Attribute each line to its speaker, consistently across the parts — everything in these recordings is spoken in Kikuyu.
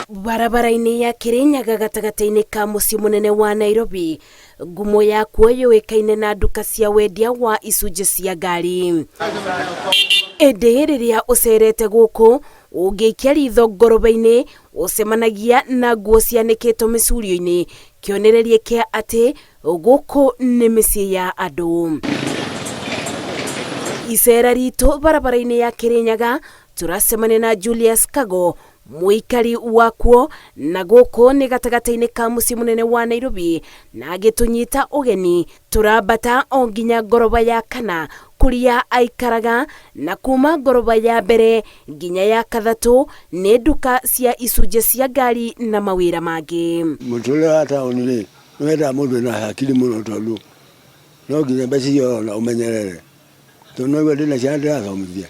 Speaker 1: Barabara-inĩ ya Kirinyaga gatagatĩ-inĩ ka mũciĩ mũnene wa Nairobi, ngumo yakuo yũĩkaine na nduka cia wendia wa icunjĩ cia ngari. Ĩndĩ rĩrĩa ũcerete gũkũ, ũngĩikia ritho ngoroba-inĩ, ũcemanagia na nguo cianĩkĩtwo mĩcurio-inĩ, kĩonereria kĩa atĩ gũkũ nĩ mĩciĩ ya andũ. Icera ritũ barabara-inĩ ya Kirinyaga, tũracemania na Julius Kago, mũikari wakuo, na gũkũ nĩ gatagatĩ-inĩ ka mũciĩ mũnene wa Nairobi, na agĩtũnyita ũgeni tũrambata o nginya ngoroba ya kana kũrĩa aikaraga, na kuma ngoroba ya mbere nginya ya kathatũ nĩ nduka cia icunjĩ cia ngari na mawĩra mangĩ.
Speaker 2: Mũtũrĩre wa taũni rĩ, nĩ wendaga mũndũ wĩna hakiri mũno tondũ no nginya mbeca iria ũrona ũmenyerere. Tondũ no ũrĩa ndĩna ciana ndĩrathomithia,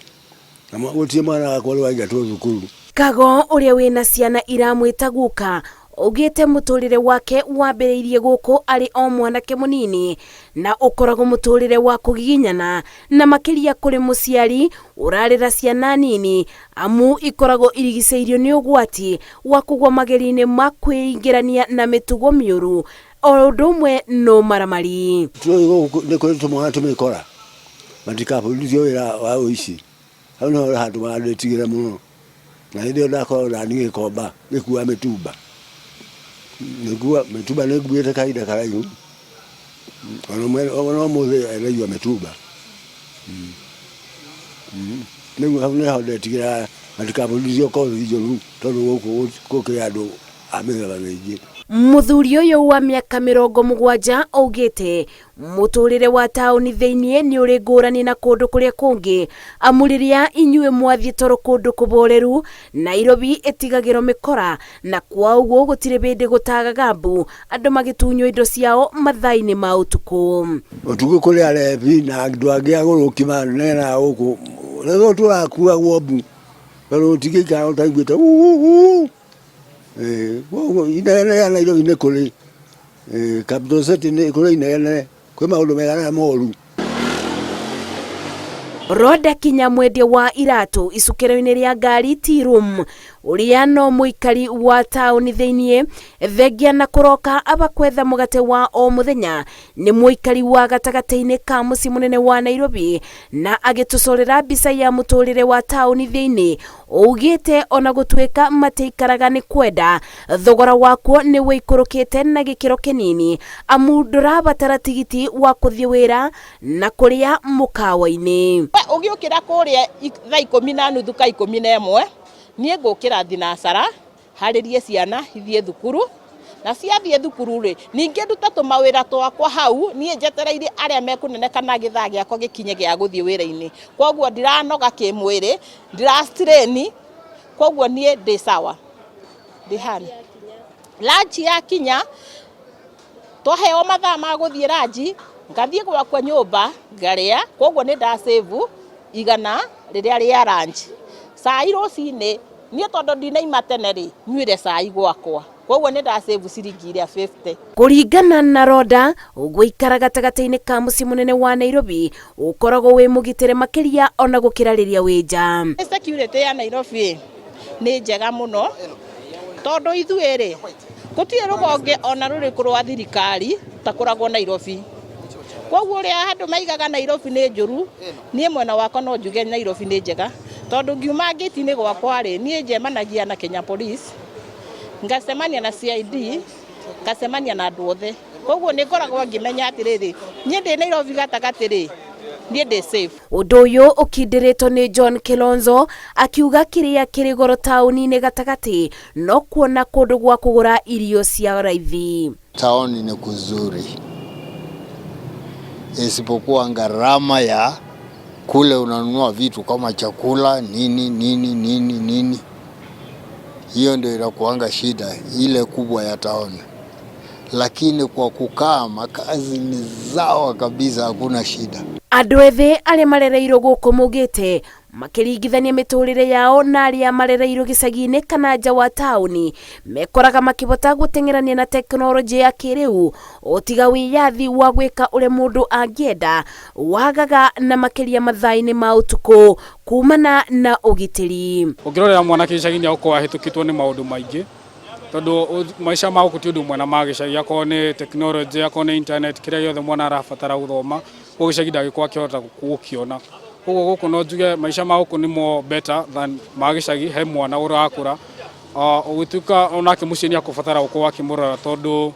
Speaker 2: na gũtirĩ mwana wakwa ũrĩ waingatwo thukuru.
Speaker 1: Kago ũrĩa wĩna ciana iramwĩta guka augĩte mũtũrĩre wake wambĩrĩirie gũkũ arĩ o mwanake mũnini na ũkoragwo mũtũrĩre wa kũgiginyana na makĩria kũrĩ mũciari ũrarera ciana nini amu ikoragwo irigicĩirio nĩ ũgwati wa kũgwa magerio-inĩ ma kwĩingĩrania na mĩtugo mĩũru o ũndũ ũmwe no maramari.
Speaker 2: Tũĩ gũkũ nĩ kũrĩ tũmwana tũmĩkora matikabundithio wĩra wa ũici. Hau nĩho handũ marandĩtigĩra mũno. Na hĩndĩ ĩyo ndakoragwo nani gĩkomba ngĩkua mĩtumba. Ngĩkua mĩtumba nĩ nguĩte kahinda karaihu. Ona ũmũthĩ endagia mĩtumba. Rĩu hau nĩho ndetigĩraga matikabundithio kothi njũru tondũ gũkũ gũkĩrĩ andũ a mĩthemba mĩingĩ.
Speaker 1: Mũthuri ũyũ wa mĩaka 70 augĩte mũtũrĩre wa taũni thĩiniĩ nĩ ũrĩ ngũrani na kũndũ kũrĩa kũngĩ, amu rĩrĩa inyuĩ mwathiĩ toro kũndũ kũboreru, Nairobi ĩtigagĩrwo mĩkora na kwa ũguo gũtirĩ bĩndĩ gũtagaga mbu andũ magĩtunywo indo ciao mathaa-inĩ ma ũtukũ.
Speaker 2: Ũtukũ kũrĩ arebi na andũ angĩ agũrũki manenaga gũkũ, rĩu tũrakuagwo mbu tondũ ũtingĩikara ũtaiguĩte uu. Koguo inegene rĩa Nairobi nĩ kũrĩ, Capital City nĩ kũrĩ inegene, kwĩ maũndũ mega na moru.
Speaker 1: Roda Kinya mwendia wa iratũ icukĩro-inĩ rĩa ngari Tea Room ũrĩa no mũikari wa taũni thĩiniĩ thengia na kũroka aba kwetha mũgate wa o mũthenya nĩ mũikari wa gatagatĩ-inĩ ka mũciĩ mũnene wa Nairobi na agĩtũcorera mbica ya mũtũrĩre wa taũni thĩiniĩ Ougĩte ona gũtuĩka matiikaraga nĩ kwenda, thogora wakuo nĩ wũikũrũkĩte na gĩkĩro kĩnini amu ndũrabatara tigiti wa kũthiĩ wĩra na kũrĩa mũkawa-inĩ.
Speaker 3: We ũgĩũkĩra kũrĩa thaa 10:30 ka 11, niĩ ngũkĩra thinacara harĩrie ciana ithiĩ thukuru, na ciathiĩ thukuru rĩ, ningĩ ndute tũmawĩra twakwa hau, niĩ njetereire arĩa mekũnene kana gĩthaa gĩakwa gĩkinye gĩa gũthiĩ wĩra-inĩ. Koguo ndiranoga kĩmwĩrĩ, ndira strain, koguo niĩ ndĩ sawa. Ndĩ hani. Lunch yakinya, twaheo mathaa ma gũthiĩ ranji, ngathiĩ gwakwa nyũmba ngarĩa, koguo nĩ nda save 100 rĩrĩa rĩa ranji. Cai rũcinĩ, niĩ tondũ ndinaima tene rĩ, nyuire cai gwakwa, koguo nĩ nda save ciringi iria 50.
Speaker 1: Kũringana na Roda, gũikara gatagatĩ-inĩ ka mũciĩ mũnene wa Nairobi ũkoragwo wĩ mũgitĩre makĩria ona gũkĩra rĩrĩa wĩ nja.
Speaker 3: Security ya Nairobi nĩ njega mũno tondũ ithuĩ rĩ, gũtirĩ rũhonge ona rũrĩkũ rwa thirikari takoragwo Nairobi. Koguo ũrĩa andũ maigaga Nairobi nĩ njũru, niĩ mwena wakwa no njuge Nairobi nĩ njega tondũ ngiuma ngĩti-inĩ gwakwa rĩ, niĩ njemanagia na Kenya Police, ngacemania na CID, ngacemania na andũ othe. Koguo nĩ ngoragwo ngĩmenya atĩrĩrĩ, niĩ ndĩ Nairobi gatagatĩ rĩ, niĩ ndĩ safe.
Speaker 1: Ũndũ ũyũ ũkindĩrĩtwo nĩ John Kilonzo akiuga kĩrĩa kĩrĩ goro taũni-inĩ gatagatĩ no kuona kũndũ gwa kũgũra irio cia raithi.
Speaker 4: Taoni ni kuzuri, isipokuwa gharama ya kule unanunua vitu kama chakula nini nini nini nini, hiyo ndio inakuanga shida ile kubwa ya taoni, lakini kwa kukaa makazi ni sawa kabisa, hakuna shida.
Speaker 1: Andũ ethĩ arĩa marereirwo gũkũ maugĩte makĩringithania mĩtũrĩre yao na arĩa marereirwo gĩcagi-inĩ kana nja wa taũni mekoraga makĩbota gũteng'erania na tekinoronjĩ ya kĩrĩu ũtiga wĩyathi wa gwĩka ũrĩa mũndũ angĩenda wagaga na makĩria mathaa-inĩ ma ũtukũ kumana na ũgitĩri.
Speaker 5: Ũngĩrorera mwanake gĩcagi-inĩ agũkorwo ahĩtũkĩtwo nĩ maũndũ maingĩ. Tondu maica ma gũkũ ti ũndũ ũmwe na ma gĩcagi, akorwo nĩ technology, akorwo nĩ internet, kĩrĩa gĩothe mwana arabatara gũthoma koguo gĩcagi ndangĩkorwo akĩhota gũkĩona. Koguo gũkũ no njuge maica ma gũkũ nĩmo better than ma gĩcagi he mwana ũrakũra. Ũgĩtuĩka onake mũciĩ nĩ akũbatara gũkorwo akĩmũrora tondũ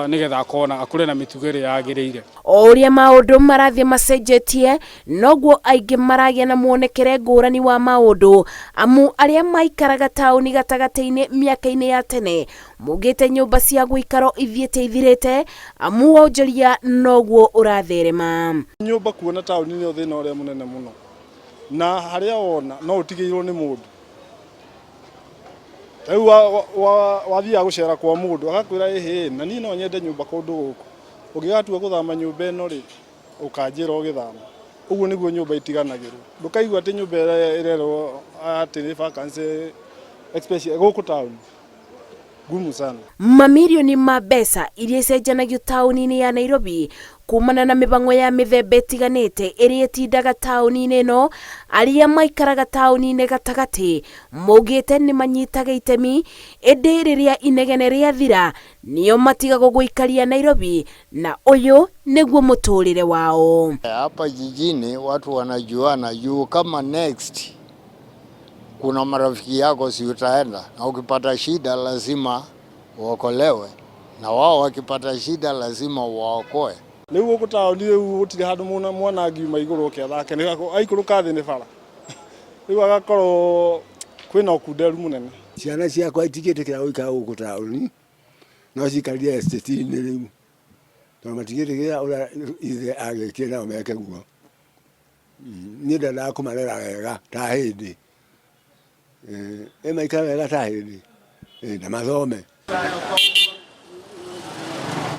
Speaker 5: nĩgetha akona akũre na mĩtugo ĩrĩa yagĩrĩire.
Speaker 1: O ũrĩa maũndũ marathiĩ macenjetie, noguo aingĩ maragĩa na muonekere ngũrani wa maũndũ, amu arĩa maikaraga taũni gatagatĩ-inĩ mĩaka-inĩ ya tene maugĩte nyũmba cia gũikaro ithiĩte ithirĩte, amu wonjoria noguo ũratherema.
Speaker 6: Nyũmba kuona taũni nĩ thĩna ũrĩa mũnene mũno, na harĩa wona no ũtigĩirwo nĩ mũndũ. Rĩu wathiaga gũcera kwa mũndũ agakwĩra ĩhĩ, na niĩ no nyende nyũmba kũndũ gũkũ, ũngĩgatua gũthama nyũmba ĩno rĩ, ũkanjĩra ũgĩthama. Ũguo nĩguo nyũmba itiganagĩrwo. Ndũkaigua atĩ nyũmba ĩrerwo atĩ nĩ vacancy, especially gũkũ taũni, ngumu sana.
Speaker 1: Mamirioni ma mbeca iria icenjanagio taũni-inĩ ya Nairobi kumana na mĩbango ya mĩthemba ĩtiganĩte ĩrĩa ĩtindaga taũni-inĩ ĩno, arĩa maikaraga taũni-inĩ gatagatĩ maugĩte nĩ manyitaga itemi, ĩndĩ rĩrĩa inegene rĩathira nĩo matigagwo gũikaria Nairobi, na ũyũ nĩguo mũtũrĩre wao.
Speaker 4: Hapa jijini watu wanajuana juu kama next kuna marafiki yako, si utaenda, na ukipata shida lazima uokolewe, na wao wakipata shida lazima waokoe.
Speaker 6: Rĩu gũkũ taũni rĩu gũtirĩ handũ mwana angiuma igũrũ oke athake, aikũrũka thĩ nĩ bara, rĩu agakorwo kwĩna ũkunderu mũnene.
Speaker 2: Ciana ciakwa itingĩtĩkĩra gũikara gũkũ taũni, no cikarire estate-inĩ rĩu, tondũ matingĩtĩkĩra ũrĩa ithe agĩkire nao meke guo. Niĩ ndendaga kũmarera wega ta hĩndĩ, ĩ maikare wega ta hĩndĩ na mathome.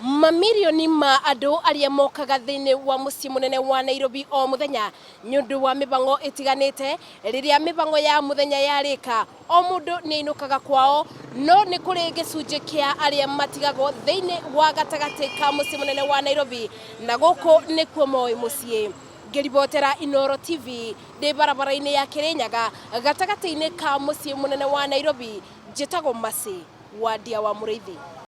Speaker 1: Mamirioni ma andũ arĩa mokaga thĩinĩ wa mũciĩ mũnene wa Nairobi o mũthenya nĩ ũndũ wa mĩbango ĩtiganĩte. Rĩrĩa mĩbango ya mũthenya yarĩka, o mũndũ nĩ ainũkaga kwao, no nĩ kũrĩ gĩcunjĩ kĩa arĩa matigagwo thĩinĩ wa gatagatĩ ka mũciĩ mũnene wa Nairobi, na gũkũ nĩkuo moĩ mũciĩ. Ngĩribotera Inooro TV ndĩ barabara-inĩ ya Kĩrĩnyaga gatagatĩ-inĩ ka mũciĩ mũnene wa Nairobi, njĩtagwo Mercy Wandia wa Mũrĩithi.